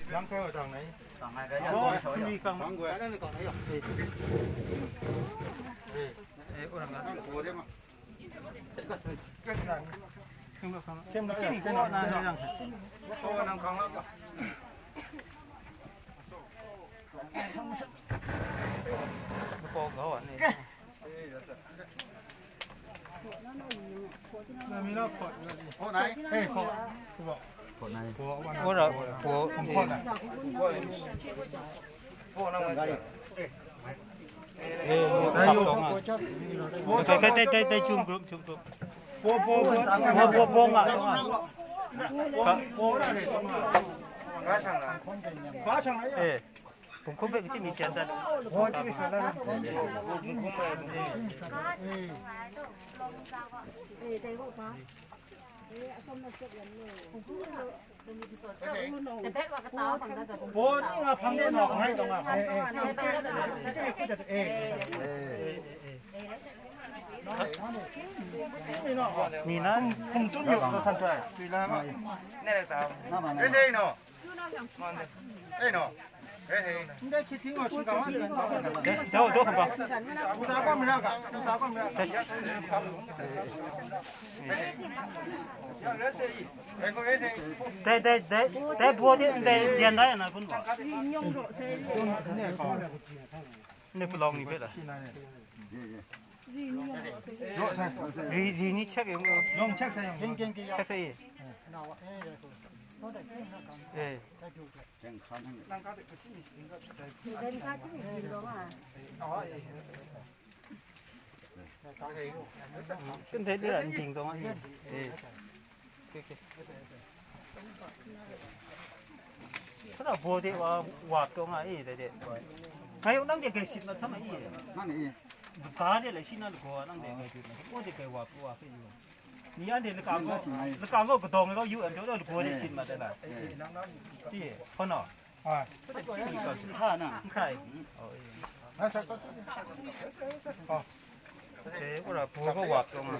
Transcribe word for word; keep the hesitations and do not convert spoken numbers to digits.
Yang kai wa dang nai. Dang nai kai. Oh, sumi kang. Dang gua. Eh, eh, orang kan. Dang gua dia mah. Kem na, kem na, kem na. Ora, po, eh, kai, kai, kai, kai, kai, chum, chum, chum, chum. Po, po, po, po, po, nga, nga. Ka, eh. Hpung hkum hpe kaji mi jan dat. Bo ni nga hpang de no, ngai dong nga hpang. Eh, eh. Ni na? Hpung tun yo, san sai. Tui la ma. Eh, no. Eh, no. Eh, eh. Ndai hkrit hting wa, shingkang wa. Eh, do, do, hkapa. Nsa kwa mara ga, nsa kwa mara ga. Dai, dai, dai, dai, bo de, dai, dian dai na kun ba. Ne palawng ni hpe la. Ri, ri ni check yung. Long check sa yung. Check sa ye. Eh. Kan thai dira n ting tawng a i. Eh. Oke, oke. Hkra baw de wa, wa tawng a i, dai de. Ngai yawng nang de gai sit mat sam a i. Nang i. Ga de lai shi na lagaw a, nang de gai sit mat sam. Baw de gai wa, wa hpe yu. Ni anhte laka gaw, laka gaw kadawng ai gaw yu ai majaw, lagaw de sit mat ai la. Ti, hkaw na. Ai. Hkrai. Oh, eh. Eh, ora, baw gaw wa tawng a.